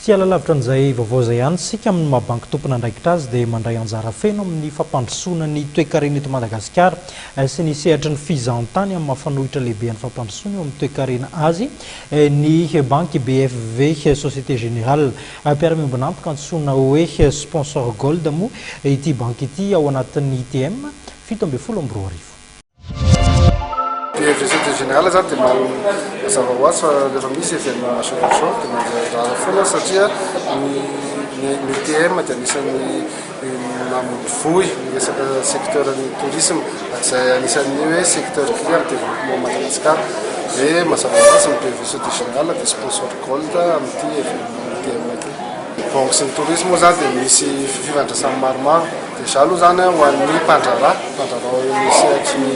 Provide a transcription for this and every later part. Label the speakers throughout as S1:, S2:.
S1: Tsy hiala lavitra an'izay vaovao izay ihany isika, amin'ny maha banky tompon'andraikitra azy dia mandray anjara feno amin'ny fampandrosoana ny toekarena eto Madagasikara sy ny sehatry ny fizahantany amin'ny maha fanohitra lehibe an'ny fampandrosoana eo amin'ny toekarena azy ny banky BFV Société Générale. Mpiara-miombon'antoka antsoina hoe Sponsor Gold moa ity banky ity ao anatin'ny ITM 2017.
S2: Ny Société Générale zany dia mazava ho azy fa rehefa misy événement majeur zao dia mandray anjara foana satria ny ny ITM dia anisan'ny mivoy ny resaka secteur ny tourisme ary izay anisan'ny hoe secteur clé amin'ny développement Madagascar dia mazava ho azy ny BV Société Générale dia sponsor gold amin'ity événement ITM ity. Banque sy ny tourisme moa zany dia misy fifandraisany maromaro. Déjà aloha zany ho an'ny mpandraharaha, mpandraharaha eo amin'ny sehatry ny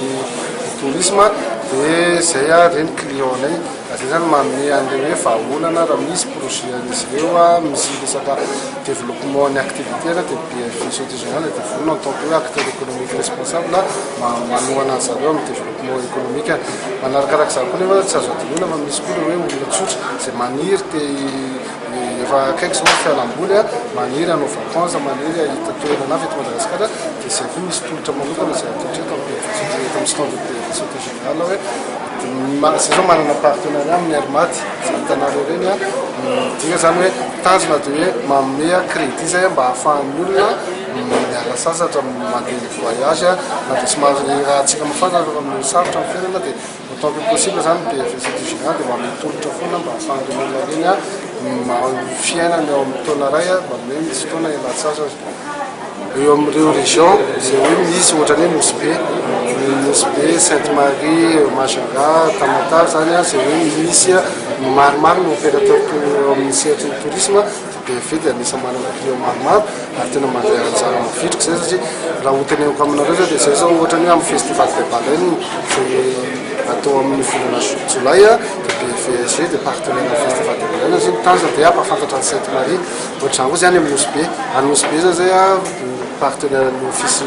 S2: tourisme dia zay ireny client-nay. Ary zay zany manome an'ilay hoe vahaolana raha misy projet an'izy ireo, misy resaka développement ny activité dia BFI Société Générale dia vonona en tant que hoe acteur économique responsable manohana an'i zareo amin'ny développement économique. Manarakarak'izany koa nefa tsy azo adinoina fa misy koa ireo hoe olona tsotra izay maniry te Efa akaiky izao ny fialamboly a, maniry hanao vacances, maniry hahita toerana hafa eto Madagasikara dia izay koa misy tolotra manokana izay atolotra eto amin'ny BFC, eto amin'ny stand BFC Société Générale hoe izay izao manana partenariat amin'ny Air Mad izay hitanareo ireny a, midika izany hoe tanjona dia hoe manome crédit izay mba ahafahan'ny olona miala sasatra mandeha mi-voyage na dia somary raha antsika mahafantatra fa sarotra ny fiainana dia Autant que possible zany ny BFC du Géant dia manome tolotra foana mba ahafahan'ireny olona ireny ny fiainany ao amin'ny taona iray mba hoe misy fotoana hialan-tsasatra. Eo amin'ireo région izay hoe misy ohatran'ny hoe Nosy Be, Nosy Be, Sainte Marie, Majunga, Tamatave zany izay hoe misy maromaro ny opérateur eo amin'ny sehatry ny tourisme dia BFV dia anisan'ny manana client maromaro ary tena mandray anjara mavitrika izay satria raha ho teneniko aminareo zao dia izay zao ohatra ny hoe amin'ny festival des baleines izay atao amin'ny volana jolay dia BFVSG dia partenaire amin'ny festival des baleines satria ny tanjona dia hampahafantatra an'i Sainte Marie. Ohatr'izany koa izay any amin'ny Nosy Be. Any Nosy Be zao izay partenaire ny office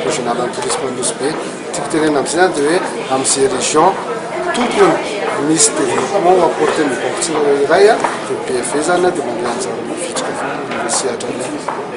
S2: régional ny tourisme Nosy Be. Tiako tenenina amin'izay zany dia hoe amin'izay région tokony misy développement ho apporter ny banque tsirairay dia BFV zany dia mandray anjara mavitrika foana amin'ny sehatra rehetra.